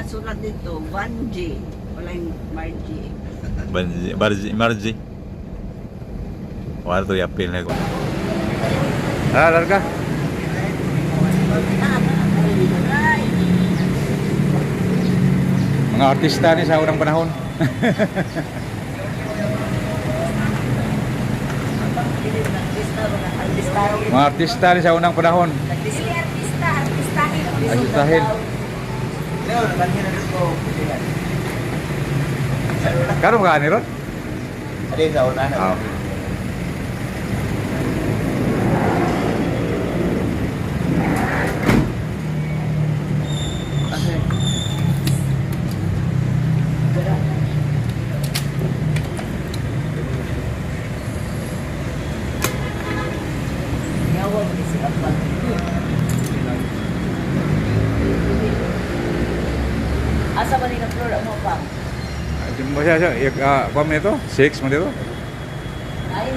Nakasulat dito, 1G. Wala yung Margie. Banji, Barji, Marji. Wala to yapil na ko. Ah, larga. Mga artista ni sa unang panahon. Mga artista ni sa unang panahon. Dili artista, artistahin. Artistahin. Karon ka ni ron? Ade sa una na. Ah. Yawa mo si Abba. Asa ba ni ka floor mo pa? Jumbo siya siya. Ik, ah, kuwan mo nito? 6 mo dito? Ay.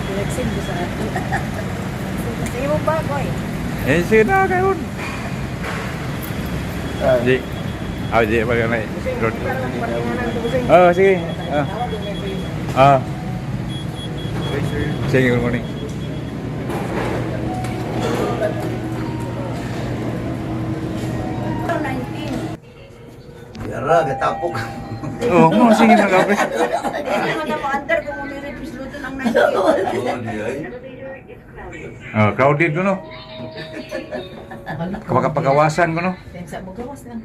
Flexing ko sa ato. Sa imo ba, boy? Eh, sige na kayo. Di. Ah, di pa na. Oh, sige. Ah. Ah. Sige, good morning. Ito, 19. Yara gatapok. Oh, mo sige na kape. Hindi naman na mo-under kung umirit pisluto ng 19. Oh, di ay. Oh, crowded ko no. Kapag pagawasan ko no.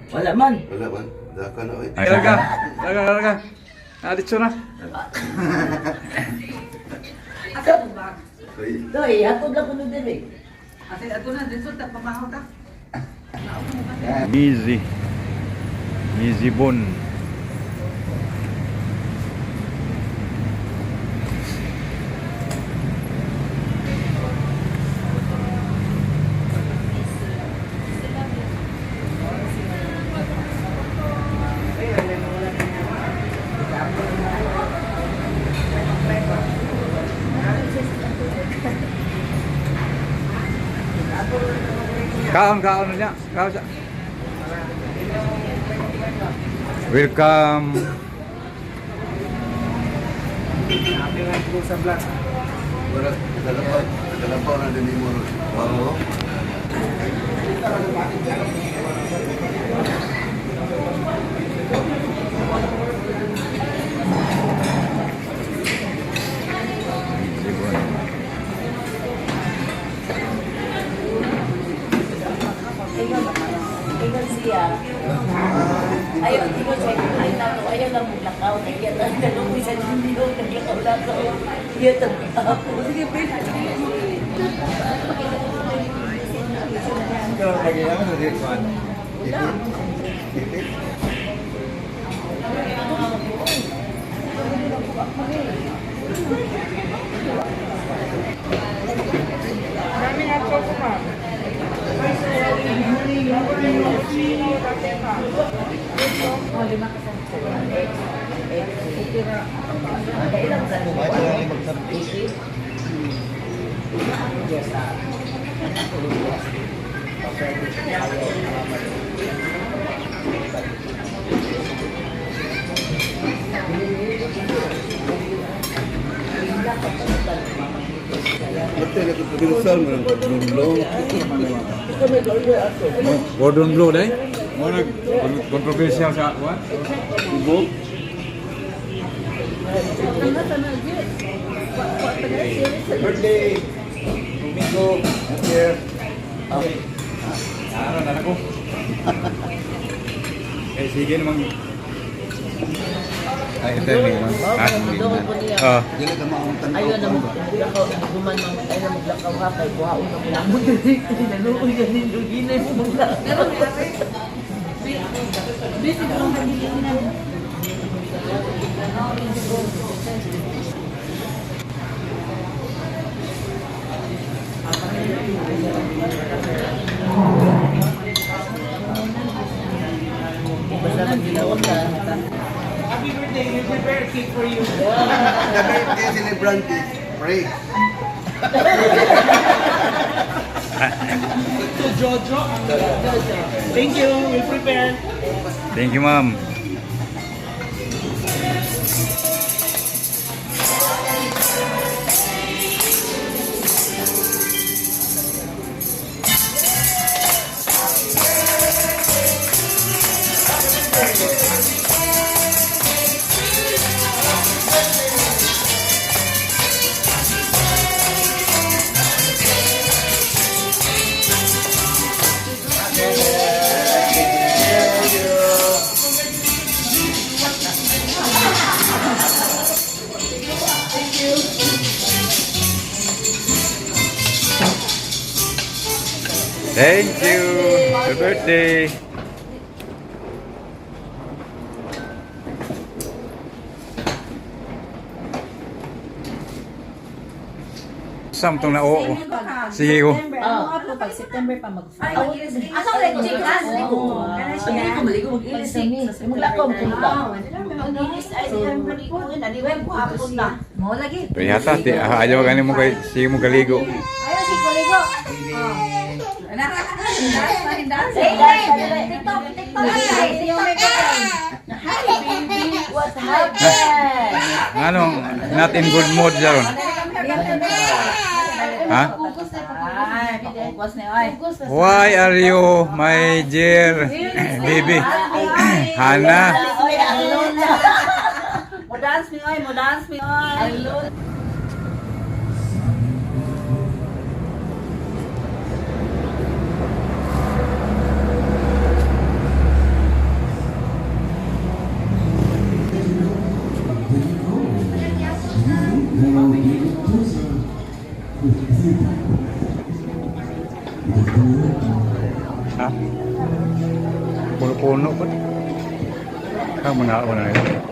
Wala man. Wala man. Daka na oy. Ay, larga. Larga, larga. Ah, dito na. Asa mo ba? Doy, hatod lang kuno diri. Ate, ato na, dito, pamahaw ta. Busy. Busy bon. Kaon, kaon na niya. Kaon siya. Welcome. Wala kalapaw, kalapaw na din mo. Oo. Busy bon. Ingon siya. Ayaw, ingon siya. Ay, nato, ayaw lang maglakaw. Kaya nalukoy sa ninyo, naglakaw-lakaw. Iya, ako. Sige, please. Oh, lima ka sa X. X. Kailan sa 80? Yes, ah. Mate na ko pinsal mo ng dulo. Gordon Blue day. Mo nag controversial sa what? Ibo. Birthday. Domingo. Here. Okay. Ano na ko? Eh sige namang. Ay, ito yung Oh, Ah. Dili ka maong tan-aw. Ayaw na maglakaw, guman man, ayaw na maglakaw ha, kay buhaon na mo lang mo diri, naluoy ka ninyo, ginay mo maglakaw. Tawag ka. Happy birthday. We prepare a cake for you. The birthday celebrant is pray. To Jojo. Thank you. We prepare. Thank you, ma'am. Thank you. Happy birthday. Samtong na oo. Sige ko. Ano nga po, pag September pa mag-fly. Asa ko lang chikas? Hindi ko maligo mag-ilis kami. Maglakaw mo ka. Mag-ilis ay maligo na di ba hapon na. Mo lagi. Pero yata, ti, ah, ayaw gani mo kay sige mo kaligo. Ayaw si Kuligo. TikTok, TikTok. Hi baby, what happened? Anong not in good mood jaron? Ha? Ay, pakukos na ay. Why are you my dear baby? Hana. Oy, alone na. Mo dance mi oy, mo dance mi oy. Alone. Ha? Puno-puno po. Kamu na ako na yun.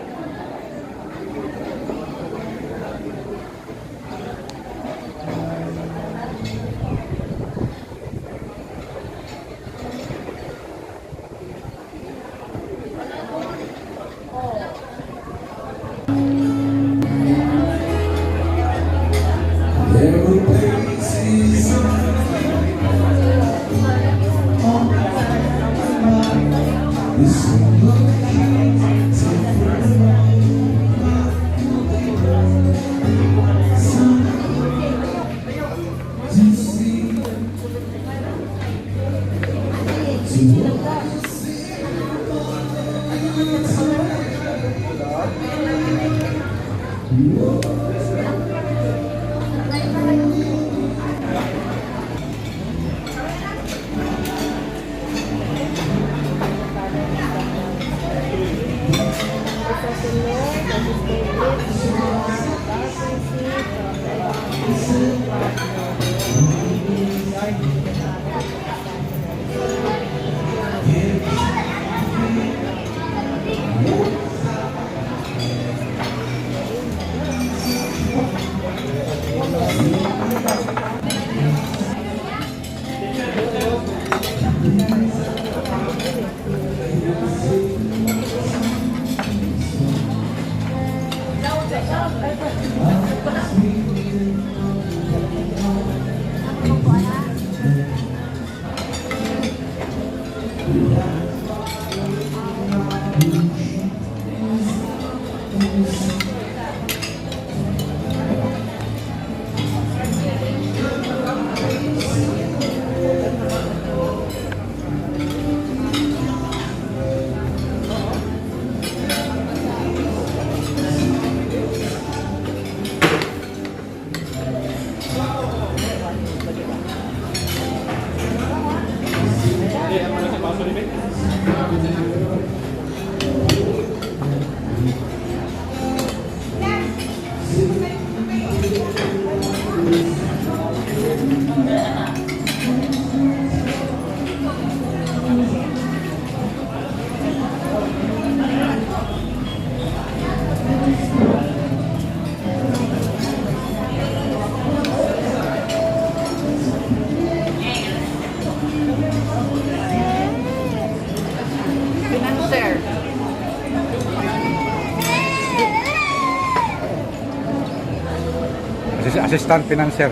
Assistant financier.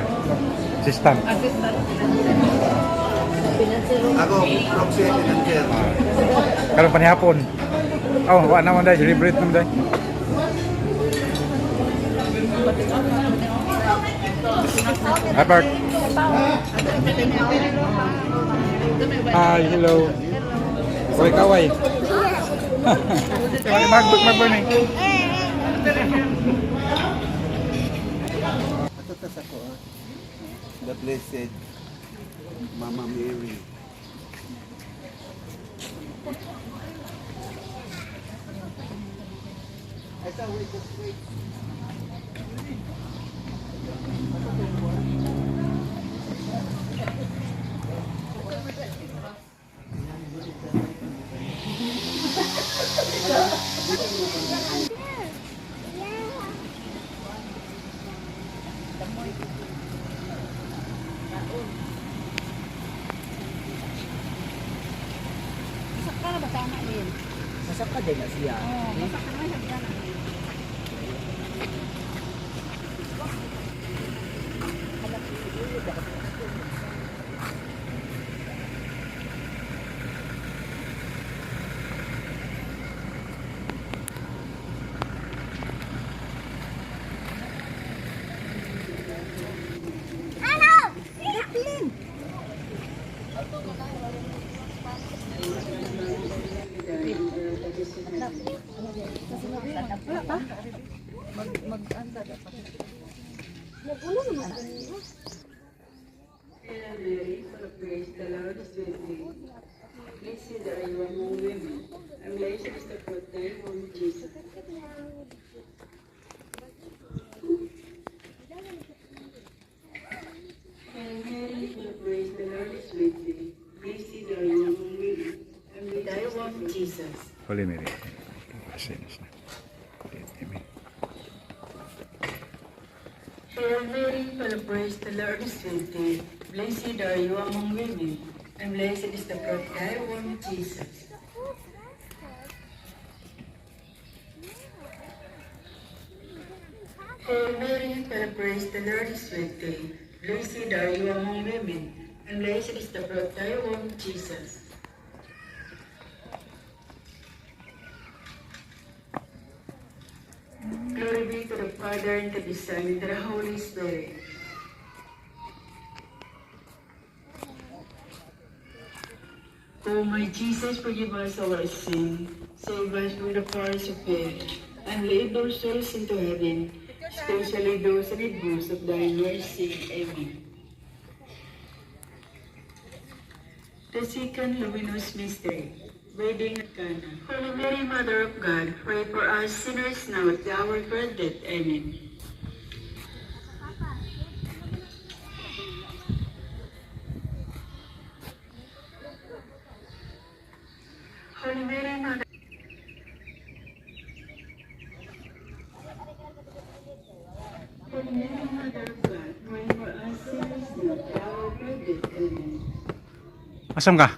Assistant. Ako, proxy financier. Karon panihapon. Oh, wa naman dai, celebrate naman dai. Hi, Bart. Hi, hello. Kaway kaway. Mag mag mag mag. Patatas ako ah. The Blessed Mama Mary. Masaka na ba tama yun? Masaka din na siya. Oo, masaka na siya. Hail Mary, full of grace, the Lord is with thee. Blessed are you among women, and blessed is the fruit of thy womb, Jesus. Hail Mary, full of grace, the Lord is with thee. Blessed are you among women, and blessed is the fruit Jesus. Holy Mary. Sinas na. Amen. Hail Mary, full of grace, the Lord is with thee. Blessed are you among women, and blessed is the fruit of thy womb, Jesus. Hail Mary, full of grace, the Lord is with thee. Blessed are you among women, and blessed is the fruit of thy womb, Jesus. Glory be to the Father, and to the Son, and to the Holy Spirit. O my Jesus, forgive us our sin, save us from the powers of hell, and lead our souls into heaven, especially those in need most of thy mercy. Amen. The second luminous mystery, wedding at Cana. Holy Mary, Mother of God, pray for us sinners now at the hour of our death. Amen. Holy Mary, Mother Holy Mary, Mother of God, pray for us sinners now at the hour of our death. Amen. Asam ka?